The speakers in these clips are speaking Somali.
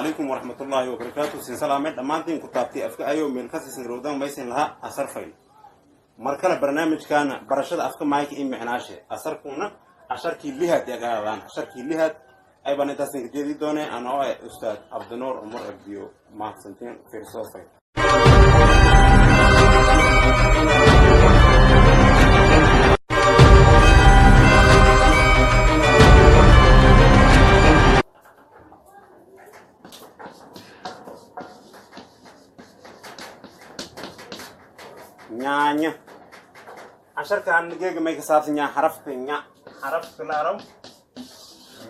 Calaykum waraxmatullaahi wabarakaatu. Sin salaamay dhammaantiin ku taabtay afka ayo meel kasiisan rowdan maysin lahaa asarfay. Mar kale barnaamijkaana barashada afka maayka iyo micnaashe asarkuna casharkii lihaad yagaadaan casharkii lihaad ay baan intaasin ka jeedi doonee anoo ah Ustaad Cabdinuur Cumar Abdiyo. Mahadsantiin, fiirsoofay. Nyaanya casharkan geega may ka saabsan yahay xarafka nya, xarafka la araw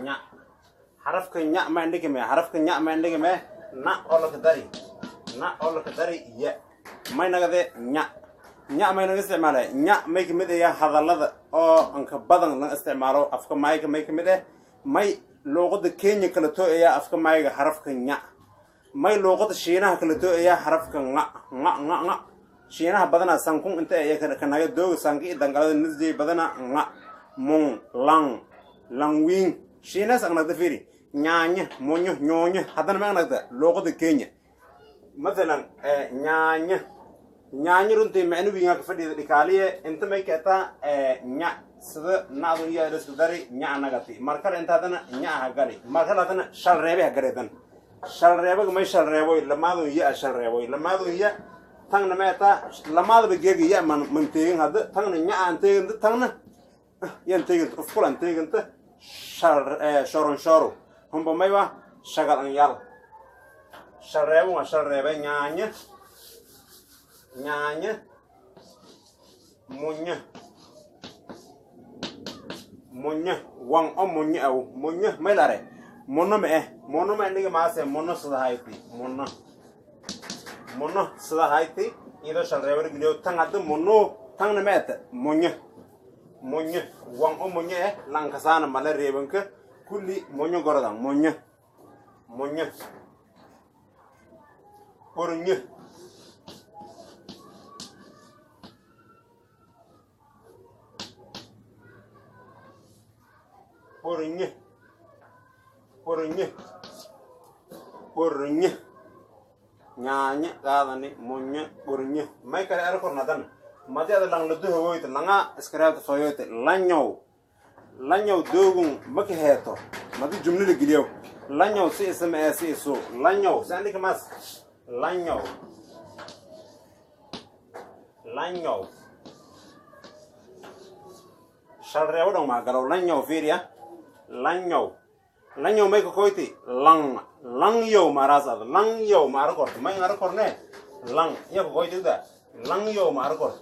nya. Xarafka nya ma indhigame, xarafka nya ma indhigame na oo laka dari, na oo laka dari ya may nagade nya. Nya may naga isticmaale, nya may kamid ayaa hadallada oo anka badan laga isticmaalo afka maayga. May kamid ah may luuqada Kenya kala tooyayaa afka maayga xarafka nya. May luuqada Shiinaha kala tooyayaa xarafka nga nga nga nga. Shiinaha badanaa sankun inta ay kanaga dooga sanka iyo dangalada nisjay badanaa nga mung lang langwing shiinaas anagda fiiri nyaanya monyo nyoonyo. Haddana ma anagda luuqada Kenya mathalan nyaanya nyaanyo runtii macno wiingaa ka fadhida dhikaaliye inta may keetaa nya sida nacdu iyo isku dari nya nagati. Mar kale inta haddana nya ha gali, mar kale haddana shal reebe ha gareedan. Shal reebaga may shal reeboy lamaadu ya shal reeboy lamaadu ya tangna meeta lamaadaba geega ya man man teegin hadda tangna nya aan teegin tangna yan teegin ufkul aan teeginta shal shoron shoro humba maywa shagal an yal shal reebo waa shal reebe nyaanya nyaanya munya munya wang o munya aw munya may lare mono me mono me ndiga maase mono sida hayti mono mono sida hayti iyadoo shal reebo geliyo tan hadda mono tangna meeta munya munya wang o munya lankasaana mala reebanka kulli munyo gorodan munya munya ornya ornya ornya ornya nyaanya qaadani munya ornya may kale arkornadan madi ada lang laduhawoyta langa iskaraabta fayoyta lanyow lanyow doogun maka heeto madi jumlo la geliyo lanyow si isma ee si isu lanyow si andhika mas lanyow lanyow shal reebo dhan maa galow lanyow fiiriya lanyow lanyow may kakoyti lang langyow maaraas ad langyow ma ara korto may ara korne lang iya kakoytida langyow ma ara korto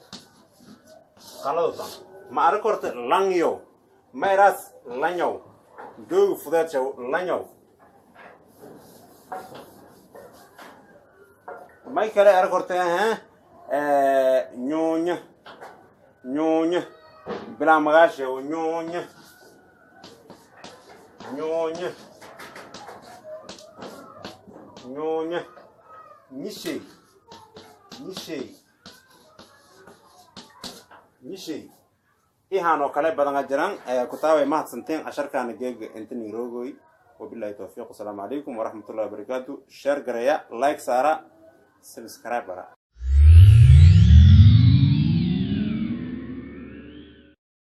qaladu tan ma ara korto langyow mayraas lanyow doogu fudeedshaw lanyow may kale ara korte nyuunya nyuunya bilaa magaashew nyuunya nyuunya nyuunya nyishey nyishey nyishey ihaan oo kale badan a jiraan kutaabay. Mahadsanteen casharkaana geega inta nirogoy. Wabillahi towfiiq, wasalaamu calaykum waraxmatullahi wabarakaatu. Share gareeya, like saara, subscribe bara.